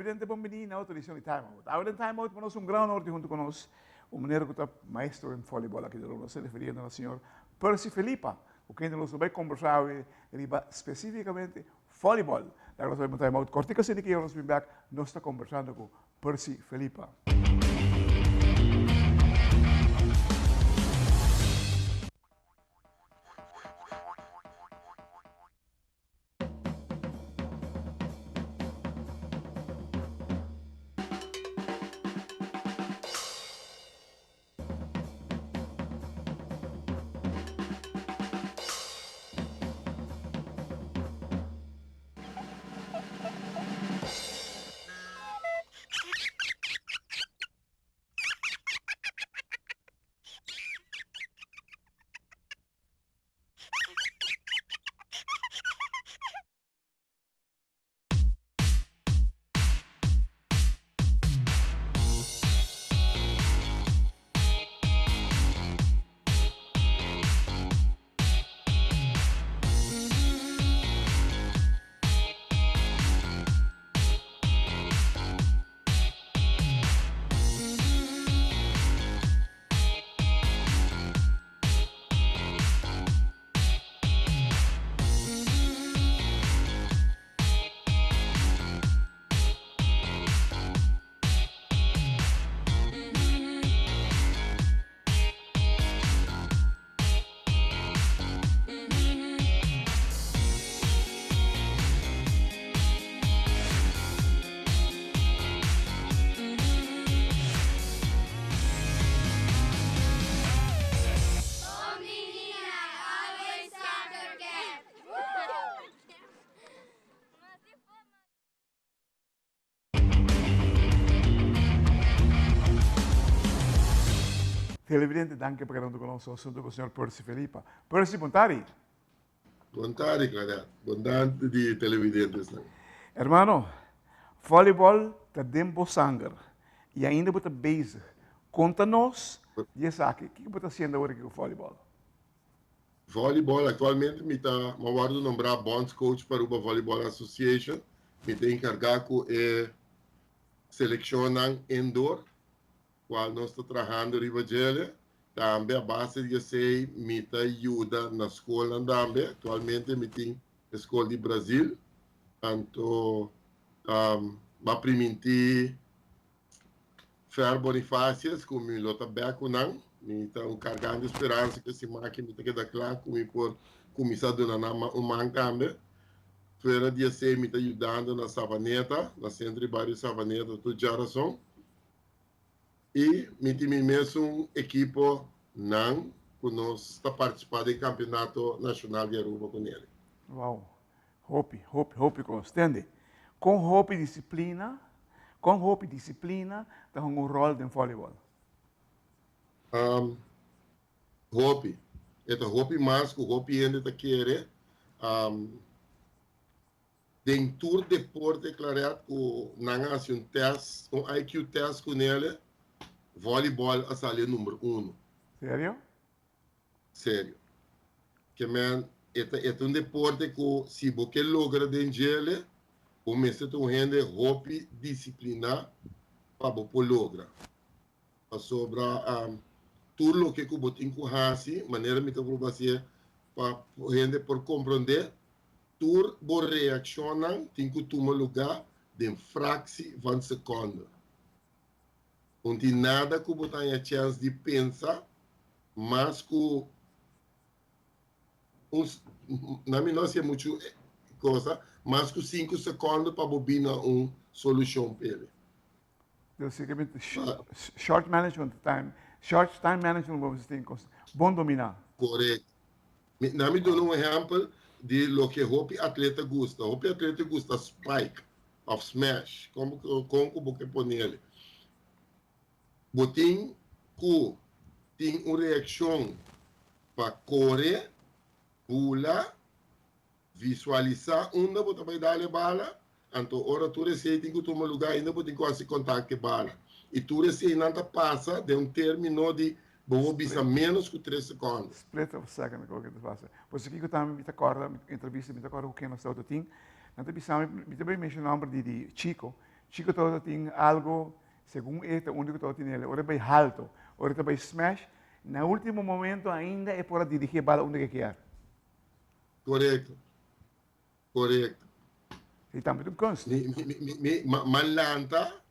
Televidente bon bini na otro edicion di Time Out. Awe den Time Out pa nos un gran honor di hunto cu nos un manera cu ta maestro den volleyball aki den Nos ta referiendo na señor Percy Felipa cu kende nos lo bay combersa awe riba specificamente volleyball. Laga nos bay pa un Time Out cortico asina ki nos bin bek nos ta combersando cu Percy Felipa. Televidente, danki pa keda huntu ku nos asuntu ku señor Percy Felipa. Percy, bon tardi. Bon tardi, Claret. Bon tardi di televidentesnan. Hermano, volleyball ta den bo sanger y ainda bo ta bezig. Konta nos di esaki. Kiko bo ta hasiendo awor aki ku volleyball? Volleyball, actualmente mi ta, mi a wordo nombra bondscoach pa Aruba Volleyball Association. Mi ta encarga cu e seleccionnan indoor, cual nos ta trahando riba djele. Tambe a base di esey mi ta yuda na scolnan tambe. Actualmente mi tin e scol di Brazil. Anto mi a priminti Fer Bonifacius ku mi lo ta bek ku nan. Mi ta un kargando speransa ku e siman aki mi ta keda kla ku mi por kuminsá duna nan un man tambe. Fuera di esei mi ta yudando na Savaneta, na sentro di bario Savaneta tur djarason. I mi tin mi mesun ekipo nan ku nos ta partisipá den kampionato nashonal di Aruba ku nel. Wow, Hopi, hopi, hopi kos. Tende? Kon hopi disiplina, kon hopi disiplina ta hunga un ròl den vòleibòl? Um, hopi. E ta hopi mas ku hopi hende ta kere. Um, den tur deporte, Claret, ku nan a hasi un test, un IQ test ku nele, vòleibòl a sali e number uno. Serio? Serio. Ke men, e ta e ta un deporte ku si bo ke logra den djele, bo mester ta un hende hopi disipliná pa bo por logra. Pasobra tur loke ku bo tin ku hasi, manera mi ta proba hasié pa hende por komprondé, tur bo reakshonnan tin ku tuma lugá den fraksi van sekonde. Un tin nada ku bo ta haña chèns di pensa mas ku un, na mi no hasié muchu cosa, mas ku sinku sekònde pa bo bin na un solushon p'e. Basicamente short management time, short time management bo mester tin kos bon dominá. Korekto. Na mi duna un ehèmpel di loke hopi atleta gusta. Hopi atleta gusta spike. Of smash, kon kon ku bo ke ponele. Bo tin ku tin un reakshon pa kore, bula, visualisá unda bo ta bai dal e bala, anto ora tur esei tin ku tuma lugá ainda bo tin ku hasi kontak ku e bala. I tur eseinan ta pasa den un término di bo por bisa ménos ku tres sekònde. Split of a second ku ta pasa. Por esaki ku tambe mi ta kòrda, mi entrevista mi ta kòrda ku ken nos tabata tin, nan ta bisa mi, mi ta bai menshoná nòmber di Chico. Chico tabata tin algo, segun e ta unico tabata tin el, ora e bay halto, ora e ta bay smash, na ultimo momento ainda e por a dirigi e bala unda ke kier. Korekto. Korekto. I tambe ta un kunst. Mi, mi, mi, mi, mi, ma, ma lanta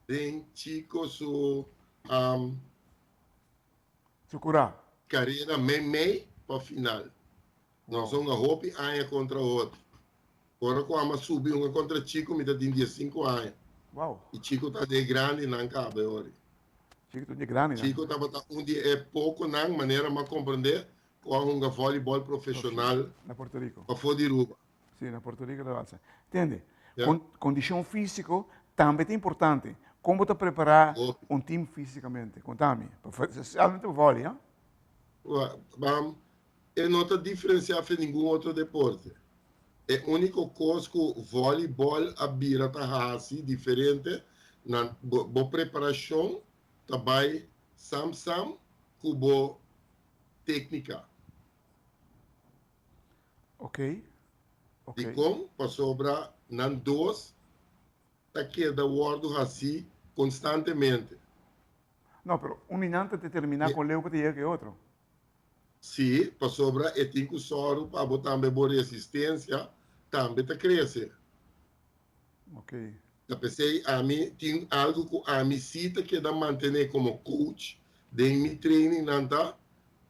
den Chico su um, Su kurá. Karera meimei pa final. Nos hunga hopi aña kontra otro. Ora ku amo a subi hunga kontra Chico mi ta tin diesinku aña. Wow. I Chico ta di e grandinan kaba e ora. Chico ta un di e grandinan. Chico tabata un di e pokonan, manera mi a komprendé, ku a hunga vòlibòl profeshonal Na Puerto Rico. pafó di Aruba. Sí, na Puerto Rico ta basa. Tende, kondishon físiko tambe ta importante. Kon bo ta prepará un tim físikamente? Konta mi. Spesialmente pa vòli, ha? Bam, e no ta diferensiá fe ningun otro deporte. E úniko kos ku vòlibòl a bira ta hasi diferente, nan bo bo preparashon ta bai sam sam ku bo téknika. Ok. Ok. Dikon? Pasobra nan dos ta keda wòrdu hasí konstantemente. No, pero un di nan ta determiná kon leu ku ta yega ku e otro. Sí, pasobra e tin ku sòru pa bo tambe bo resistensia tambe ta krese. Ok. Ta p'esei ami tin algu ku ami sí ta keda mantené komo coach den mi trainingnan ta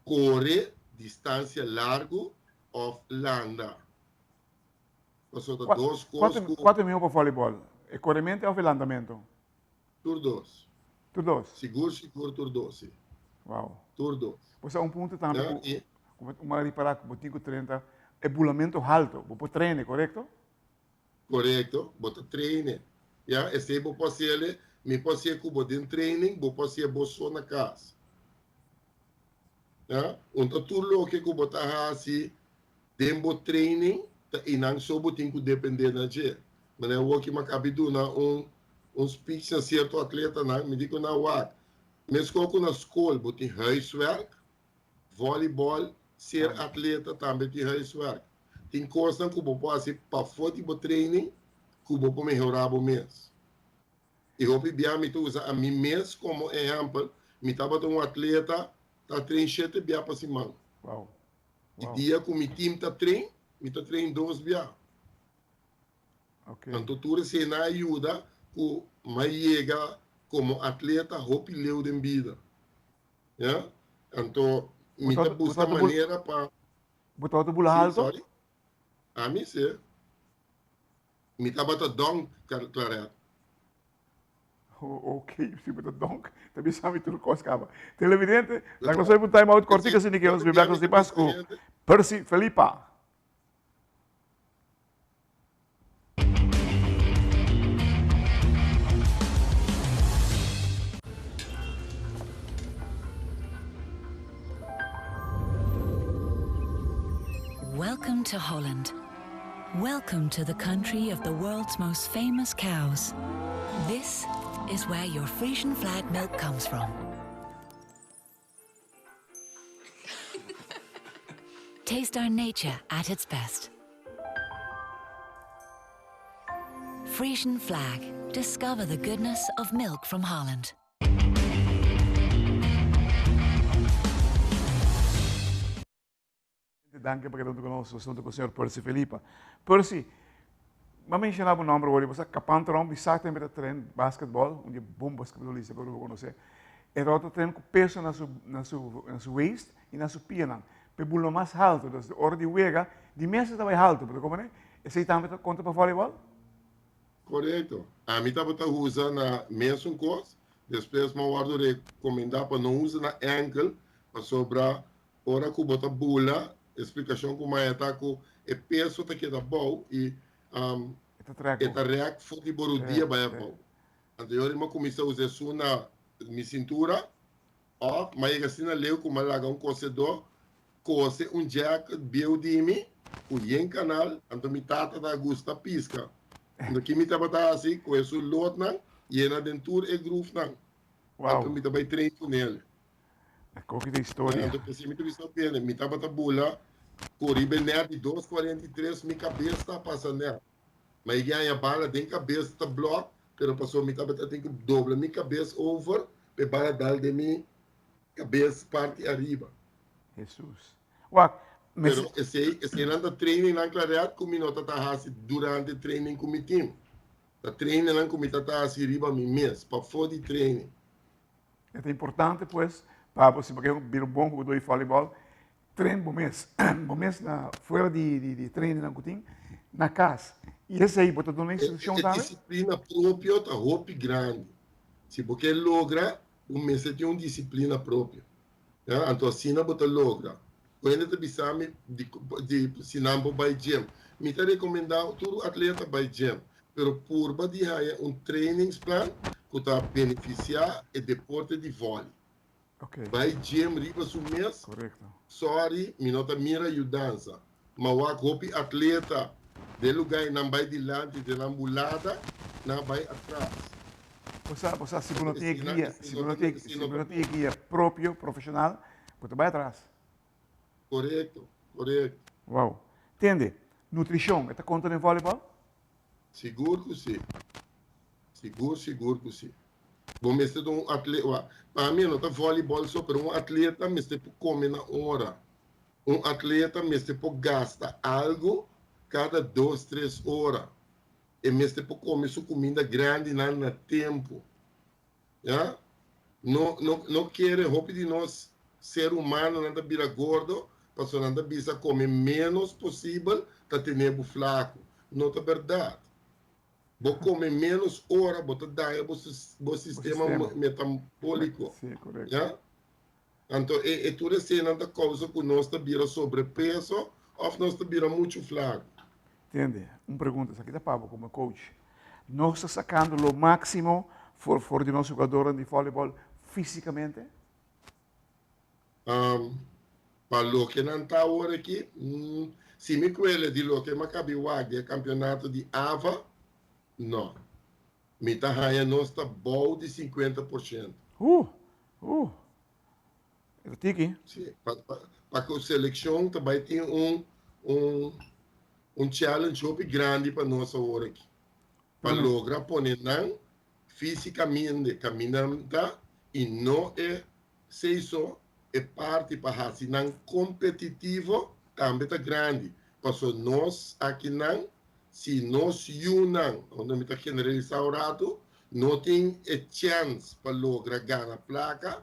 kore distansia largu òf landa. Pasobra ta dos kos ku. Kua ta mihó pa vòlibòl, e korementu òf e landamentu? Tur dos. Tur dos? Sigur sigur tur dos, si. Wow. Tur dos. Bo sa un punto tambe ku ku bo a ripará ku bo tin ku trenta e bulamentu haltu. Bo por traine, korekto? Korekto, bo ta traine. Ya, esei bo por hasiel, mi por hasié ku bo den training, bo por hasié bo so na kas. Ya, un ta tur loke ku bo ta hasi den bo training ta einan so bo tin ku dependé na dje. Manera awor ki mi a kabi duna un un speech na sierto atletanan, mi di ku nan wak, meskos ku na skol bo tin huiswerk, volleyball, ser atleta tambe tin huiswerk. Tin kosnan ku bo por hasi pafó di bo training ku bo por mehorá bo mes. I hopi bia mi ta usa ami mes komo ehèmpel, mi tabata un atleta ta train shete bia pa siman. I dia ku mi tim ta train, mi ta train dos bia. Anto tur esei nan a yuda ku mi a yega komo atleta hopi leu den bida. Ya. Anto mi ta buska manera pa. Bo tabata bula halto? Sorry. Ami si. Mi tabata donk, Claret. Oh, ok, si bo ta donk, ta bisa mi tur kos kaba. Televidente, laga nos un time out kortiko asina ke nos bibia nos di pas ku Percy Felipa. Welcome to Holland. Welcome to the country of the world's most famous cows. This is where your Frisian flag milk comes from. Taste our nature at its best. Frisian flag. Discover the goodness of milk from Holland. Danki pa keda huntu ku nos, nos huntu ku señor Percy Felipa. Percy, m'a menshoná bo nòmber wòrdu, bo sa Kapan Tromp, i sa tempu e ta train basketbòl, un di e bon basketbolista ku Aruba konosé. E tabata train ku peso na su na su na su waist i na su pianan, pa e bula mas haltu. Entonces ora di wega, di mes e ta bai haltu, bo ta komprende? Esei tambe ta konta pa vòleibòl? Korekto. Ami tabata usa na mesun kos, despues m'a wòrdu rekomendá pa no usa na ènkel, pasobra Ora ku bo ta bula, e splikashon ku maya ta ku e peso ta keda abou i e ta rèk for di bo rudia bai abou. Anto yori mi a kuminsá usa esun na mi sintura òf mi a yega asina leu ku mi a laga un kosedó kose un jacket bieu di mi ku yen kanal, anto mi tata ta gusta piska. Anto ki mi tabata hasi? Ku esun lotnan yena den tur e grufnan. Anto mi ta bai train ku nel. E koki di historia. Anto p'esei mi ta bisa bene, mi tabata bula kori be nèt di 2:43 mi kabes ta pasa nèt. Ma e haña bala den kabes ta blòk. pero pasobra mi tabata tin ku dobla mi kabes over pa e bala dal den mi kabes parti ariba. Hesus. Wak, Pero esei, eseinan ta trainingnan klaret ku mi no ta ta hasi durante training ku mi tim. Ta trainingnan ku mi ta ta hasi riba mi mes, pafó di training. E ta importante pues pa bo si bo ke bira un bon hugadó di volleyball, train bo mes, bo mes na fuera di di di trainingnan ku tin na kas. I esei bo ta duna instrukshon E tambe? disiplina propio ta hopi grandi. Si bo ke logra, bo mester tin un disiplina propio. Ya, anto asina bo ta logra. Ku hende ta bisa mi di di si nan por bai gym. Mi ta rekomendá tur atleta bai gym, pero purba di haña un trainingsplan ku ta benefisiá e deporte di vòli. Bai gym riba su mes, sorry, mi no ta mira yudansa. Ma wak hopi atleta den lugá i nan bai dilanti den nan bulada, nan a bai atras. Bo sa, bo sa, si bo no tin e guia, si bo no tin, si bo no tin e guia propio, profesional, bo ta bai atras. Korekto, korekto. Wow. Tende, nutrishon, e ta konta den volleyball? Sigur ku si. Sigur, sigur ku si. Bo mester ta un atleta, wak, pa mi e no ta volleyball so, pero un atleta mester por kome na ora. Un atleta mester por gasta algo kada dos, tres ora. E mester por kome su kuminda grandinan na tempu. Ya. No, no, no kere hopi di nos ser humanonan ta bira gordo pasobra nan ta bisa kome ménos posibel ta tene bo flaku. No ta bèrdat. Bo kome ménos ora bo ta daña bo bo sistema metabóliko. Ya. Anto e e tur eseinan ta kousa ku nos ta bira sobrepeso òf nos ta bira muchu flaku. Tende, un pregunta, esaki ta pa bo komo coach. Nos ta sakando lo máksimo for for di nos hugadornan di vòleibòl físikamente? Pa loke nan ta awor aki, si mi kuele di loke mi a kabi wak di e kampionato di ava, no. Mi ta haña nos ta bou di 50%. Uh! Uh! E ta tiki. Si, pa, pa, pa ku selekshon ta bai tin un, un, un challenge hopi grandi pa nos awor aki. Pa logra pone nan físikamente kaminda nan ta i no e seiso e parti pa hasi nan kompetitivo tambe ta grandi. Paso nos akinan Si nos yunan, unda mi ta generalisá un ratu, no tin e chèns pa logra gana plaka,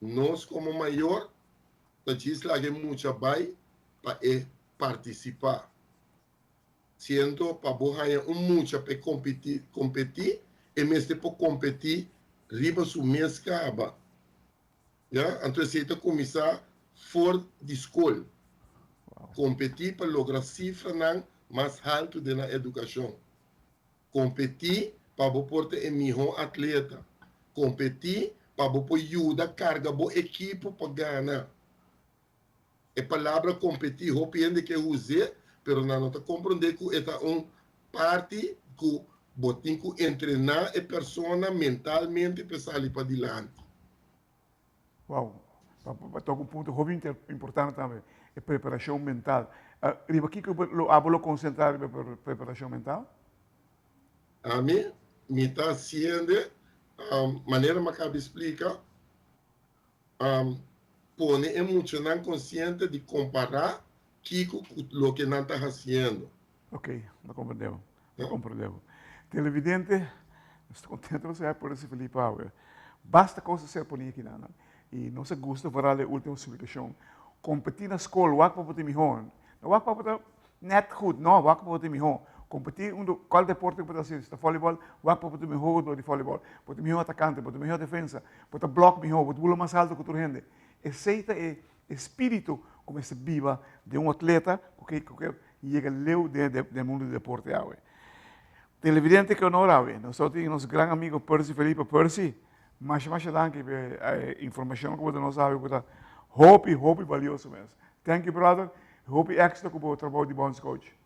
nos komo mayor ta djis laga e mucha bai pa e partisipá. Siento pa bo haña un mucha pa e kompetí, kompetí, e mester por kompetí riba su mes kaba. Ya, anto esei ta kuminsá for di skol. Kompetí pa logra sifranan mas haltu den nan edukashon. Kompetí pa bo por ta e mihó atleta. Kompetí pa bo por yuda karga bo ekipo pa gana. E palabra kompetí hopi hende ke us'é, pero nan no ta komprondé ku e ta un parti ku bo tin ku entrená e persona mentalmente pa e sali padilanti. Wow, bo a toka un punto hopi importante tambe, e preparashon mental. Riba kiko lo abo lo konsentrá riba e preparashon mental? Ami, mi ta hasiende, manera mi a kaba di splika, pone e muchanan konsiente di kompará kiko ku loke nan ta hasiendo. Ok, mi komprendé bo, mi komprendé bo. Televidente, nos ta kontento pa sa por risibi Felipe awe. Basta kos a ser poní akinan i nos a gusta foral e último splikashon. Kompetí na skol, wak pa bo ta mihó. No wak pa bo ta Net goed, no, wak pa bo ta mihó. Kompetí un kual deporte ku bo ta hasi, si ta vòlibòl, wak pa bo ta mihó hugadó di vòlibòl, bo ta mihó atakante, bo ta mihó defensa, bo ta blòk mihó, bo ta bula mas altu ku tur hende. Esei ta e espíritu ku mester biba den un atleta ku ke ku ke yega leu den den mundu di deporte awe. Televidente ke honor awe, nos tabatin nos gran amigo Percy Felipe. Percy, masha masha danki pa e informashon ku bo ta nos awe ku ta hopi hopi balioso mes. Thank you brother. Hopi éxito ku bo trabou di bondscoach.